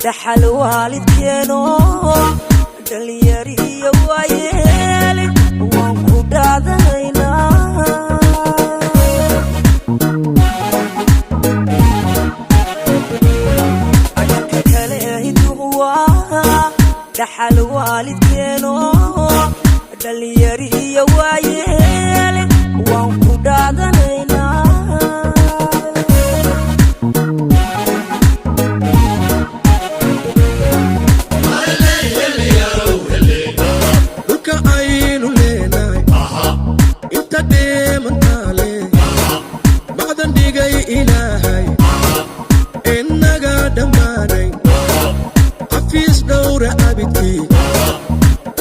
Dhaxal waalidkeeno, dhalinyariyo waayeel, waan ku dhaadanaynaa. Dhanka kale hiduhu waa dhaxal waalidkeeno, dhalinyariyo waayeel, waan ku dhaadanaynaa. Dhulka aynu leenahay inta dheemantaale, macdan dhigay Ilaahay inaga dhammaanay, xafiis dhowra abidkii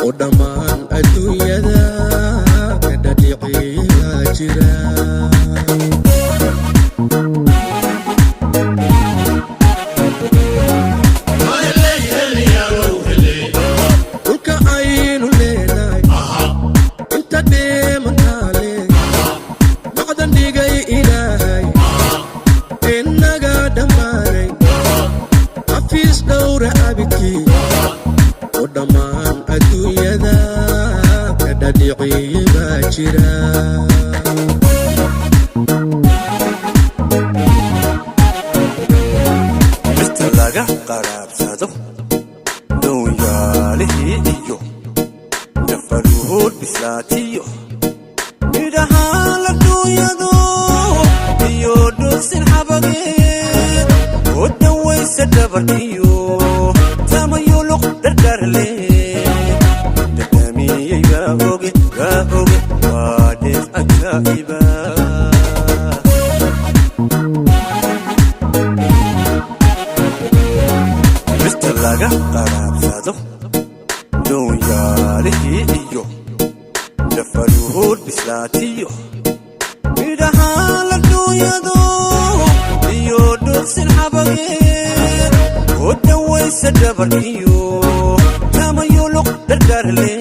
oo dhammaan adduunyada ka dhadhicibaa jira. Dhulka aynu leenahay inta dheemantaale, macdan dhigay Ilaahay inaga dhammaanay, xafiis dhowra abidkii oo dhammaan adduunyada ka dhadhicibaa jira. Mirta laga qaraabsado, doonyaalihii iyo dafaruud bislaatiyo, midhaha la duunyado iyo dhugsin xabageed oo dhawaysa dhabarkiyo tamayuluq dhardarle, dhadhamiyey baa oge, baa oge, waa dheef ajaa'iba. Mirta laga qaraabsado, doonyaalihii iyo dafaruud bislaatiyo, midhaha la duunyado iyo dhugsin xabageed oo dhawaysa dhabarkiyo tamayuluq dhardarle.